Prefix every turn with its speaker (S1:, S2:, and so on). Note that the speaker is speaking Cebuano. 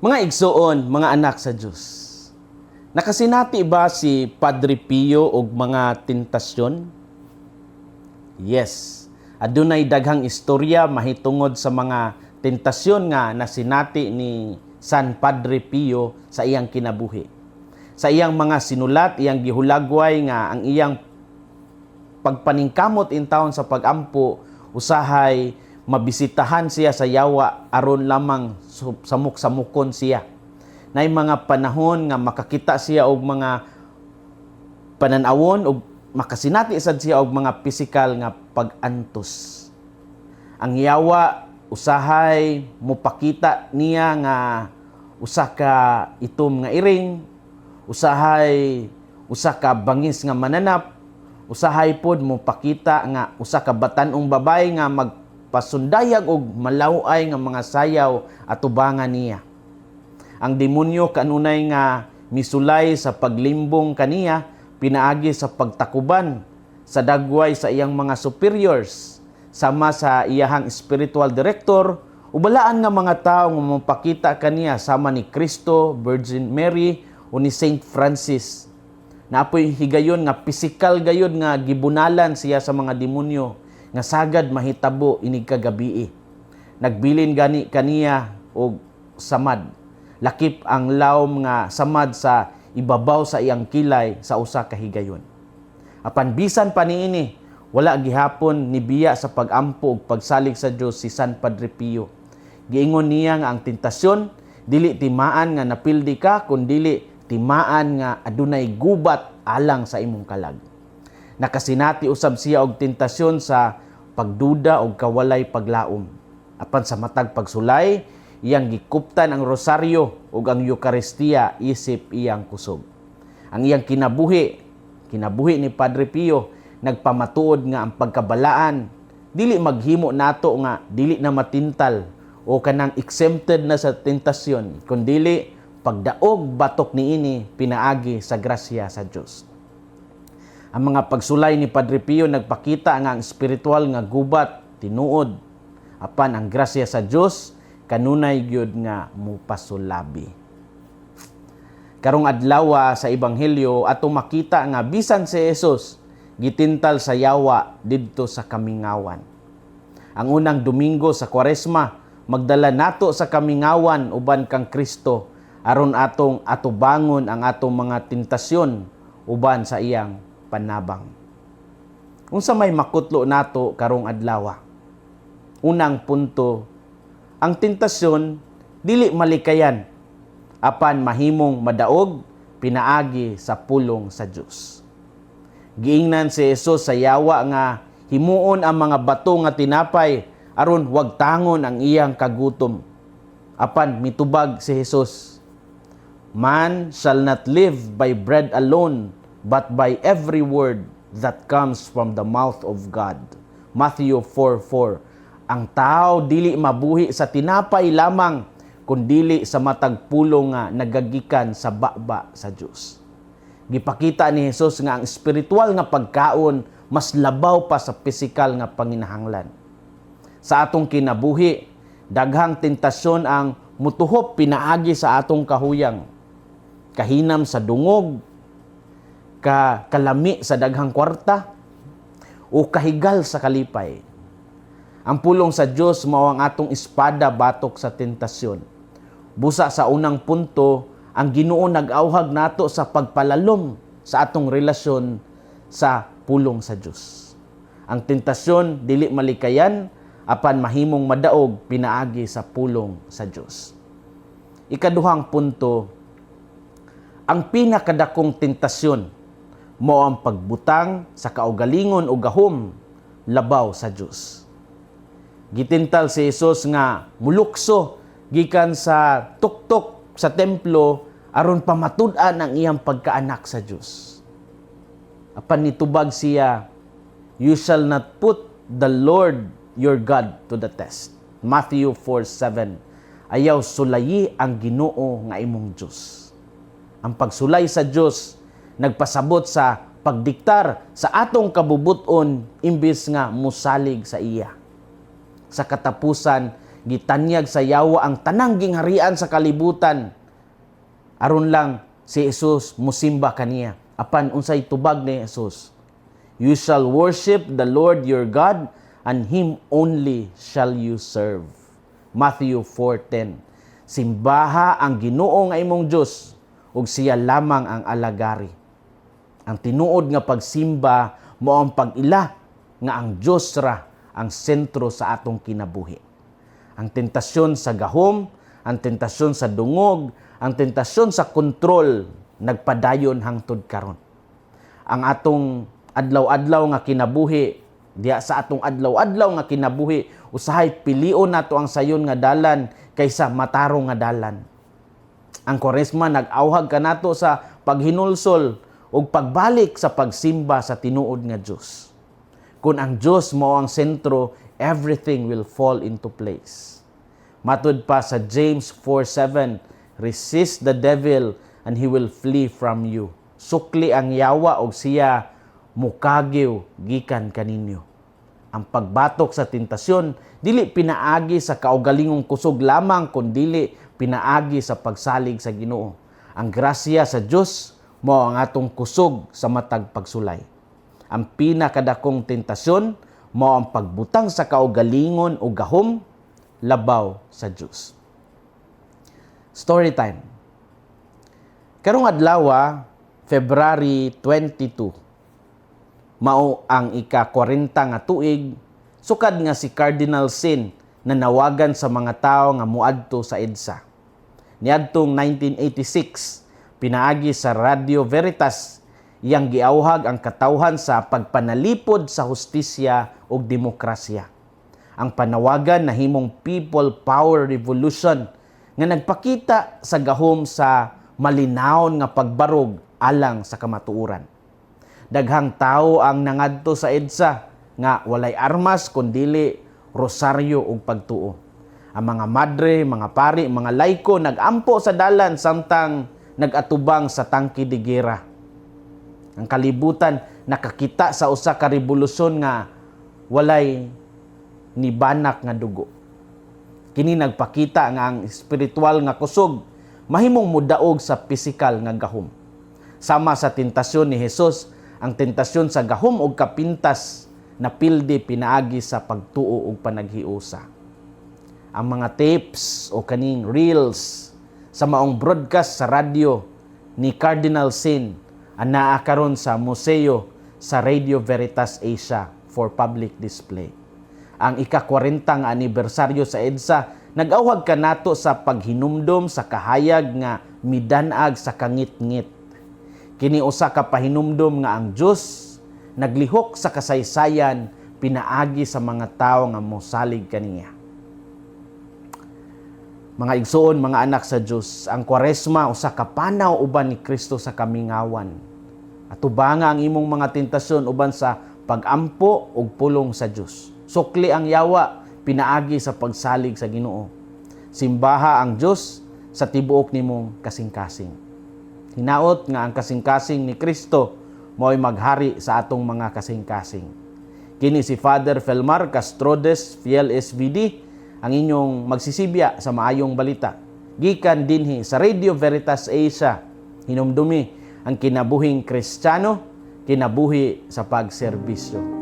S1: Mga igsuon, mga anak sa Dios. Nakasinati ba si Padre Pio og mga tentasyon? Yes. Adunay daghang istorya mahitungod sa mga tentasyon nga nasinati ni San Padre Pio sa iyang kinabuhi. Sa iyang mga sinulat, iyang gihulagway nga ang iyang pagpaningkamot intawon sa pagampo, usahay mabisitahan siya sa yawa aron lamang samok-samukon siya. Nay mga panahon nga makakita siya og mga pananawon og makasinati sad siya og mga pisikal nga pag-antos. Ang yawa usahay mopakita niya nga usa ka itom nga iring, usahay usa ka bangis nga mananap, usahay pod mopakita nga usa ka batan-ong babaye nga magpasundayag og malaw-ay nga mga sayaw atubangan niya. Ang demonyo kanunay nga misulay sa paglimbong kaniya pinaagi sa pagtakuban sa dagway sa iyang mga superiors, sama sa iyahang spiritual director o balaan nga mga tao nga mopakita kaniya sama ni Kristo, Virgin Mary o ni Saint Francis. Naa poy higayon nga pisikal gayud nga gibunalan siya sa mga demonyo nga sagad mahitabo inig kagabii. Nagbilin gani kaniya og samad. Lakip ang lawom nga samad sa ibabaw sa iyang kilay sa usa ka higayon. Apan bisan pa niini, wala gihapon nibiya sa pagampo ug pagsalig sa Dios si San Padre Pio. Giingon niya nga ang tentasyon dili timaan nga napildi ka, kundili timaan nga adunay gubat alang sa imong kalag. Nakasinati usab siya og tentasyon sa pagduda og kawalay paglaom. Apan sa matag pagsulay, iyang gikuptan ang rosaryo ug ang Eukaristiya isip iyang kusog. Ang iyang kinabuhi, kinabuhi ni Padre Pio, nagpamatuod nga ang pagkabalaan dili maghimo nato nga dili na matintal o kanang exempted na sa tentasyon, kundili pagdaog batok niini pinaagi sa grasya sa Dios. Ang mga pagsulay ni Padre Pio nagpakita nga ang espiritual nga gubat tinuod, apan ang grasya sa Dios kanunay gyud nga mupasulabi. Karong adlaw, sa ebanghelyo atong makita nga bisan si Jesus gitintal sa yawa didto sa kamingawan. Ang unang Domingo sa Kwaresma magdala nato sa kamingawan uban kang Kristo aron atong atubangon ang atong mga tentasyon uban sa iyang panabang. Unsa may makutlo nato karong adlaw? Unang punto, ang tentasyon dili malikayan, apan mahimong madaog pinaagi sa pulong sa Dios. Giingnan si Jesus sa yawa nga himuon ang mga bato nga tinapay aron wagtangon ang iyang kagutom. Apan mitubag si Jesus, "Man shall not live by bread alone, but by every word that comes from the mouth of God." Matthew 4:4. Ang tao dili mabuhi sa tinapay lamang, kundili sa matag pulong nga nagagikan sa baba sa Dios. Gipakita ni Jesus nga ang espiritual nga pagkaon mas labaw pa sa pisikal nga panginahanglan. Sa atong kinabuhi, daghang tentasyon ang mutuhop pinaagi sa atong kahuyang. Kahinam sa dungog, kalami sa daghang kwarta, o kahigal sa kalipay. Ang pulong sa Dios mao ang atong espada batok sa tentasyon. Busa sa unang punto, ang Ginoo nag-awhag nato sa pagpalalom sa atong relasyon sa pulong sa Dios. Ang tentasyon dili malikayan, apan mahimong madaog pinaagi sa pulong sa Dios. Ikaduhang punto, ang pinakadakong tentasyon mao ang pagbutang sa kaugalingon o gahom labaw sa Dios. Gitintal si Jesus nga mulukso gikan sa tuktok sa templo aron pamatud-an ang iyang pagkaanak sa Dios. Apan nitubag siya, "You shall not put the Lord your God to the test." Matthew 4:7. Ayaw sulayi ang Ginoo nga imong Dios. Ang pagsulay sa Dios nagpasabot sa pagdiktar sa atong kabubuton imbis nga musalig sa iya. Sa katapusan, Gitanyag sa yawa ang tanang gingharian sa kalibutan aron lang si Jesus musimba kaniya. Apan unsay tubag ni Jesus? "You shall worship the Lord your God, and Him only shall you serve." Matthew 4:10. Simbaha ang Ginoo nga imong Dios ug siya lamang ang alagari. Ang tinuod nga pagsimba mao ang pag-ila nga ang Dios ra ang sentro sa atong kinabuhi. Ang tentasyon sa gahom, ang tentasyon sa dungog, ang tentasyon sa kontrol nagpadayon hangtod karon. Ang atong adlaw-adlaw nga kinabuhi, diha sa atong adlaw-adlaw nga kinabuhi, usahay pilion nato ang sayon nga dalan kaysa matarong nga dalan. Ang Kwaresma nag-awhag kanato sa paghinulsol ug pagbalik sa pagsimba sa tinuod nga Dios. Kung ang Dios mao ang sentro, everything will fall into place. Matud pa sa James 4:7, "Resist the devil and he will flee from you." Sukli ang yawa og siya mukagiw gikan kaninyo. Ang pagbatok sa tentasyon dili pinaagi sa kaugalingong kusog lamang, kundili pinaagi sa pagsalig sa Ginoo. Ang grasya sa Dios mao ang atong kusog sa matag pagsulay. Ang pinakadakong tentasyon mao ang pagbutang sa kaugalingon o gahom labaw sa Dios. Story time. Karong adlaw, February 22, mao ang ika-40 nga tuig sukad nga si Cardinal Sin nanawagan sa mga tao nga muadto sa EDSA. Niadtong 1986, pinaagi sa Radio Veritas, iyang giawhag ang katawhan sa pagpanalipod sa hustisya ug demokrasya. Ang panawagan nahimong People Power Revolution nga nagpakita sa gahom sa malinawon nga pagbarog alang sa kamatuoran. Daghang tao ang nangadto sa EDSA nga walay armas kundili rosaryo ug pagtuo. Ang mga madre, mga pari, mga laiko nagampo sa dalan samtang nagatubang sa tangke de gera. Ang kalibutan nakakita sa usa ka revolusyon nga walay nibanak nga dugo. Kini nagpakita nga ang espiritual nga kusog mahimong mudaog sa pisikal nga gahom. Sama sa tentasyon ni Jesus, ang tentasyon sa gahom og kapintas napildi pinaagi sa pagtuo ug panaghiusa. Ang mga tapes o kaning reels sa maong broadcast sa radyo ni Cardinal Sin anaa karon sa museo sa Radio Veritas Asia for public display. Ang ika-40 nga anibersaryo sa EDSA nag-awhag kanato sa paghinumdom sa kahayag nga midanag sa kangitngit. Kini usa ka pahinumdom nga ang Dios naglihok sa kasaysayan pinaagi sa mga tawo nga mosalig kaniya. Mga igsoon, mga anak sa Dios, ang Kwaresma usa ka panaw uban ni Kristo sa kamingawan. Atubanga ang imong mga tentasyon uban sa pagampo ug pulong sa Dios. Sukli ang yawa pinaagi sa pagsalig sa Ginoo. Simbaha ang Dios sa tibuok nimong kasing-kasing. Hinaot nga ang kasing-kasing ni Kristo mao'y maghari sa atong mga kasing-kasing. Kini si Father Felmar Castrodes, Fiel SVD, ang inyong magsisibya sa maayong balita. Gikan dinhi sa Radio Veritas Asia, hinumdumi ang kinabuhing Kristiyano, kinabuhi sa pagserbisyo.